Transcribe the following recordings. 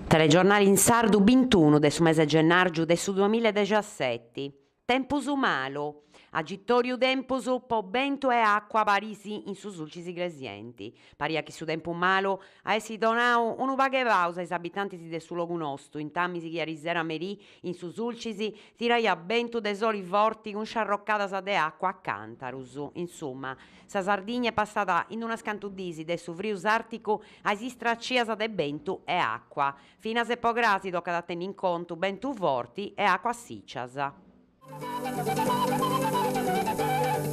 Telegiornali in sardu bintunu de su mese gennàrgiu de su duamilla e dexaseti. Tempus malu. Agitòriu tempus po bentu e àcua paris in su Sulcis Iglesienti. Pariat chi su tempus malu aessit donau unu pagu 'e pausa a is abitantis de su logu nostu, intamis chi arisera merì in su Sulcis tiraiat bentu de soli forti cun sciarrocadas de àcua a càntarus. Insumma, sa Sardigna est passada in unas cantu dis de su frius àrticu a is istracias de bentu e àcua. Finas e po crasi tocat a tenni in contu bentu forti e àcuas sicias.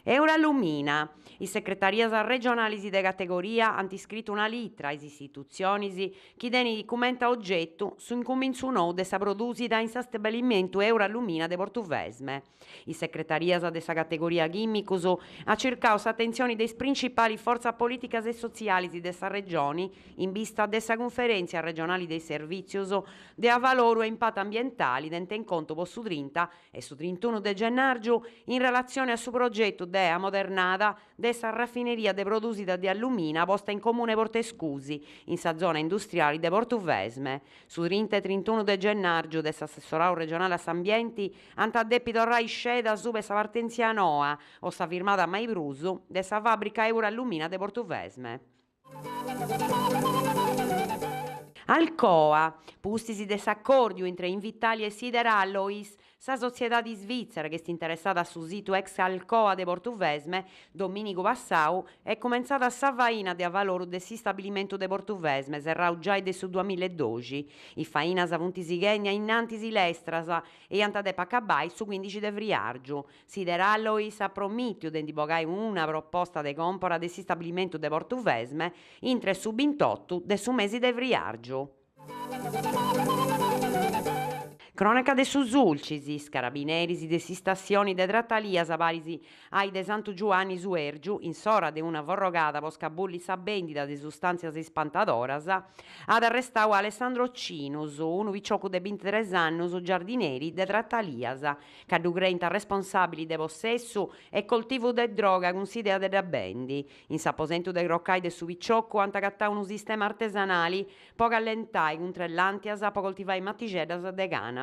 Eurallumina. Is secretarias regionalis de categoria ant iscritu una litra a is istitutzionis chi tenit cumenti a ogetu su incumintzu nou de sa prodùsida in s'istabilimentu Eurallumina de Portuvesme. Is secretarias de sa categoria chìmicus ant circau s'atentzioni de is principalis fortzas polìticas e sotzialis de sa Regioni in bista de sa Cunferèntzia regionali de is servìtzius de avaloru e impatu ambientali tenta in contu po su trinta e su trintunu de gennàrgiu in relatzioni a su progetu de amodernada de sa rafineria de prodùsida de allumina posta in comune 'e Portescusi, in sa zona industriali de Portuvesme. Su trinta e trintunu de gennàrgiu de s'assessorau regionali a s'ambienti ant a depi torrai sceda asuba 'e sa partèntzia noa o sa firmada mai prus de sa fàbrica Eurallumina de Portuvesme. Alcoa, pustis de s'acòrdiu intre Invitalia e Sider Alloys, sa sotziedadi isvìtzera chi est interessada a su situ ex Alcoa de Portuvesme, domìnigu passau, est cumentzada sa faina de avaloru de s'istabilimentu de Portuvesme, serrau giai de su duamilla e doxi. Is fainas funt sighendi a innantis lestras e iant a depi acabai su cuindixi de friàrgiu. Sider Alloys at promìtiu de ndi bogai una proposta de còmpora de s'istabilimentu de Portuvesme intre su bintotu de su mesi de friàrgiu. Crònaca de su Sulcis, is carabineris de s'istassioni de Tratalias paris a is de Santu Giuanni Suèrgiu, in s'ora de una forrogada po scabulli sa bèndida de sustàntzias ispantadoras, at arrestau a Alessandro Cinus, unu piciocu de bintitres annus, giardineri de Tratalias, ca ddu creint arresponsàbili de possessu e coltivu de droga cun s'idea de dda bendi. In s'aposentu de crocai de su piciocu ant agatau unu sistema artesanali po callentai cun tres làntias po coltivai matixeddas de canapa,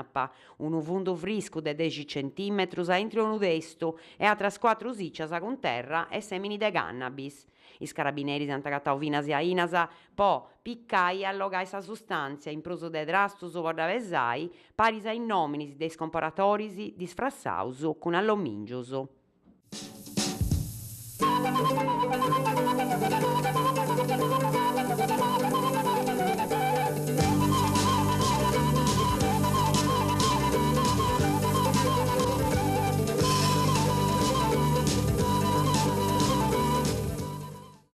unu fundu friscu de dexi centimetrus a intru 'e unu testu e atras cuatru sicias cun terra e sèmini de cannabis. Is carabineris ant agatau finas ainas po picai e allogai sa sustàntzia, in prus de trastus po dda pesai, paris a is nòminis de is comporatoris disfrassaus cun allomìngius.